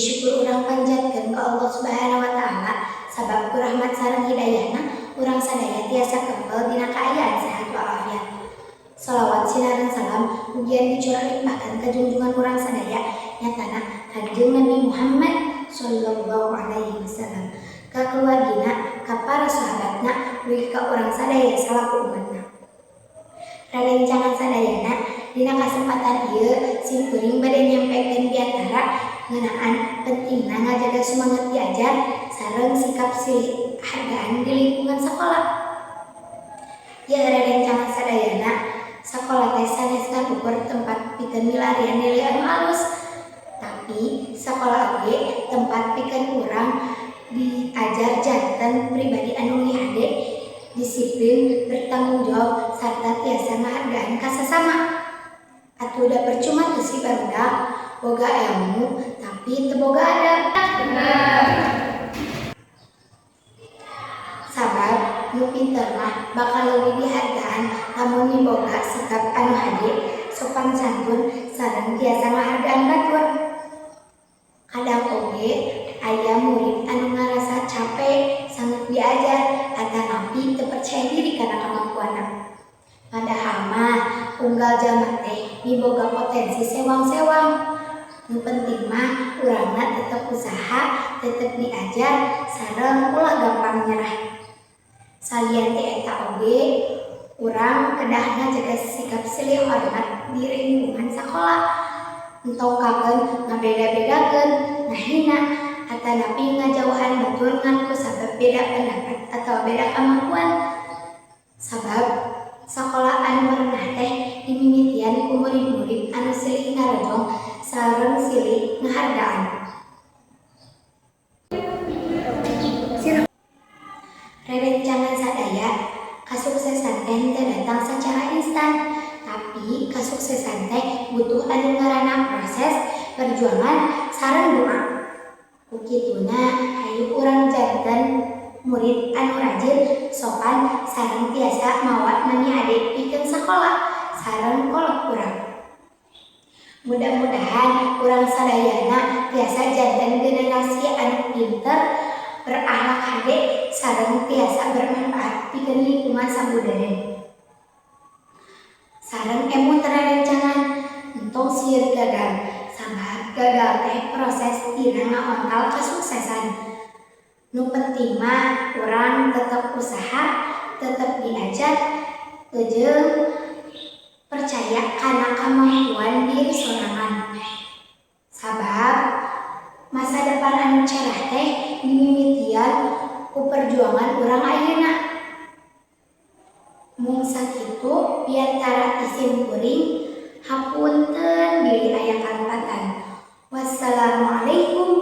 Puji syukur urang panjatkeun ka Allah Subhanahu wa taala sabab ku rahmat sareng hidayahna urang sadaya tiasa kempel dina kaayaan sehat walafiat. Shalawat sinareng salam mugian dicurah limpahkeun ka junjungan urang sadaya, nyatana Kanjeng Nabi Muhammad sallallahu alaihi wasallam, ka keluargina, ka para sahabatna, dugi ka urang sadaya salaku umatna. Rerencangan sadayana, dina kasempatan ieu simkuring bade nyampekeun biantara ngeunaan pentingna ngajaga sumanget diajar sareng sikap silih hargaan di lingkungan sakola. Yeuh rerencangan sadayana, sakola teh sanes ngan ukur tempat pikeun milarian nilai anu alus, tapi sakola oge tempat pikeun urang diajar janten pribadi anu leuwih hade, disiplin, bertanggung jawab, sarta tiasa ngahargaan ka sasama. Atuh da percuma teu sih, barudak, boga elmu tapi teu boga adab? Bener. Sabab nu pinter mah bakal leuwih dihargaan lamun miboga sikap anu hade, sopan santun, sareng tiasa ngahargaan batur. Kadang oge aya murid anu ngarasa cape sanget diajar atanapi teu percaya diri kana kamampuanna. Padahal mah unggal jalma teh miboga potensi sewang-sewang. Nu penting mah urangna tetep usaha, tetep diajar, sareng ulah gampang nyerah. Salian ti eta oge, urang kedah ngajaga sikap silih hormat di lingkungan sakola. Entong kakeun ngabeda-bedakeun, ngahina, atanapi ngajauhan batur ngan kusabab beda pendapat atawa beda kamampuan. Sabab sakola anu merenah teh dimimitian ku murid-murid anu silih ngarojong sareng silih ngahargaan. Rerencangan sadaya, kasuksesan teh henteu datang sacara instan, tapi kasuksesan teh butuh anu ngaranna proses, perjuangan, sareng doa. Ku kituna hayu urang janten murid anu rajin, sopan, sareng tiasa mawa nami hade pikeun sakola sareng kolot urang. Mudah-mudahan urang sadayana tiasa janten generasi anu pinter, berakhlak hade, sareng tiasa bermanfaat pikeun lingkungan sabudeureun. Sareng emut rerencangan, entong sieun gagal, sabab gagal teh proses dina ngaontal kasuksesan. Nu penting mah urang tetep usaha, tetep diajar, jeung percaya kana kamampuan diri sorangan. Sabab masa depan anu cerah teh dimimitian ku perjuangan urang ayeuna. Mung sakitu biantara ti simkuring, hapunten bilih aya kalepatan. Wassalamualaikum.